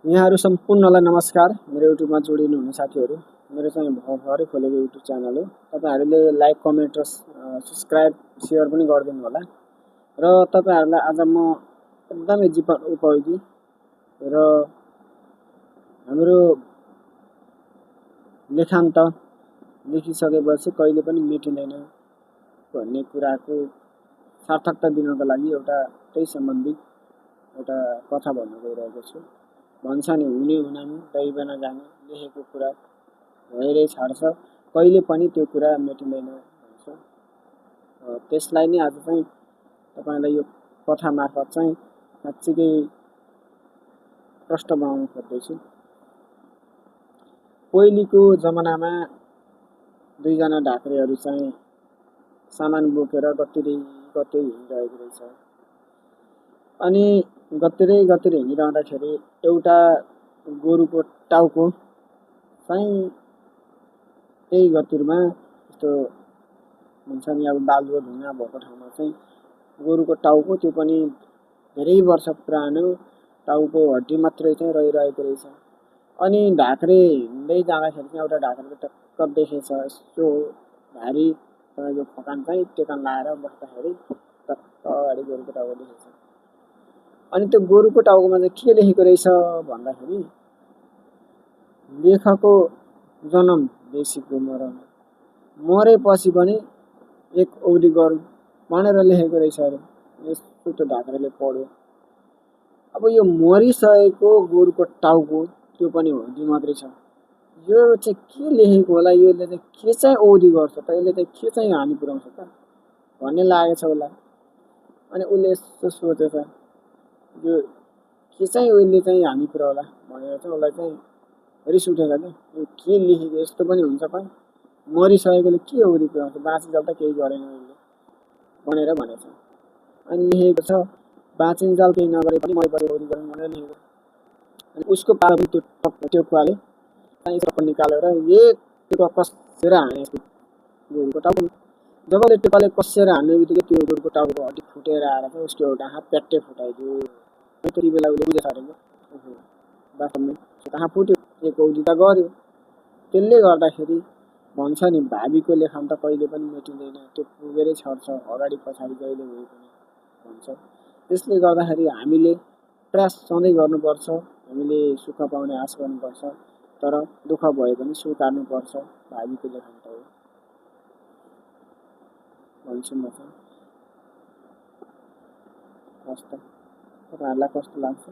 यहाँहरू सम्पूर्णलाई नमस्कार। मेरो युट्युबमा जोडिनु हुने साथीहरू, मेरो चाहिँ भर्खरै खोलेको युट्युब च्यानल हो। तपाईहरूले लाइक, कमेन्ट र सब्स्क्राइब, सेयर पनि गरिदिनु होला। र तपाईहरूलाई आज म एकदमै जीवन उपयोगी र हाम्रो लेखान्त लेखिसकेपछि कहिले पनि मेटिँदैन भन्ने कुराको सार्थकता दिनको लागि एउटा त्यही सम्बन्धित एउटा कथा भन्न गइरहेको छु। भन्छ नि, हुने हुनामी दैव नजाने, लेखेको कुरा भएरै छाड्छ, कहिले पनि त्यो कुरा मेटिँदैन भन्छ। त्यसलाई नै आज चाहिँ तपाईलाई यो कथा मार्फत चाहिँ साँच्चीकै प्रष्ट बनाउन खोज्दैछु। पहिलेको जमानामा दुईजना ढाक्रेहरू चाहिँ सामान बोकेर गतिरै हिँडिरहेको रहेछ। अनि गतिरै हिँडिरहँदाखेरि एउटा गोरुको टाउको चाहिँ त्यही गतिरमा यस्तो हुन्छ नि, अब बालुवा ढुङ्गा भएको ठाउँमा चाहिँ गोरुको टाउको, त्यो पनि धेरै वर्ष पुरानो टाउको हड्डी मात्रै चाहिँ रहिरहेको रहेछ। अनि ढाक्रे हिँड्दै जाँदाखेरि चाहिँ एउटा ढाक्रेले टक्क देखेछ, यस्तो भारी तपाईँको खोकान चाहिँ टेकन लाएर बस्दाखेरि टक्क अगाडि गोरुको टाउको देखेछ। अनि त्यो गोरुको टाउकोमा चाहिँ के लेखेको रहेछ भन्दाखेरि, लेखको जन्म देशीको मरण, मरेपछि पनि एक औधी गरौँ भनेर लेखेको रहेछ अरे। यस्तो त्यो ढाक्रेले पढ्यो। अब यो मरिसकेको गोरुको टाउको, त्यो पनि हड्डी मात्रै छ, यो चाहिँ के लेखेको होला, यसले चाहिँ के चाहिँ औधी गर्छ त, यसले चाहिँ के चाहिँ हानि पुर्याउँछ त भन्ने लागेछ उसलाई। अनि उसले यस्तो सोचेछ, यो के चाहिँ उसले चाहिँ हानि पुर्याउला भनेर चाहिँ उसलाई चाहिँ रिस उठेछ कि, यो के लेखेको, यस्तो पनि हुन्छ खै, मरिसकेकोले के औधी पुर्याउँछ, बाँचिन्जेल त केही गरेन उसले भनेर भनेछ। अनि लेखेको छ, बाँचिन्जेल केही नगरे पनि मरेपछि औधी गरौँ भनेर लेखेको। अनि उसको पालो त्यो टेकुवाले चाहिँ सबै निकालेर एक टेकुवा कसेर हानेको गोरुको टाउको। जब उसले टेकुवाले कसेर हान्ने बित्तिकै त्यो गोरुको टाउको हड्डी फुटेर आएर चाहिँ उसको एउटा हात प्याट्टै फुटाइदियो। त्यति बेला उसले बुझेछ अरे, वास्तवमै कहाँ फुट्यो, एक औधी त गर्यो। त्यसले गर्दाखेरि भन्छ नि, भावीको लेखान त कहिले पनि मेटिँदैन, त्यो पुगेरै छर्छ अगाडि पछाडि जहिले भए पनि भन्छ। त्यसले गर्दाखेरि हामीले प्रयास सधैँ गर्नुपर्छ, हामीले सुख पाउने आश गर्नुपर्छ, तर दुःख भए पनि स्वीकार्नुपर्छ, भावीको लेखान त हो भन्छु म चाहिँ। कस्तो, तपाईँहरूलाई कस्तो लाग्छ?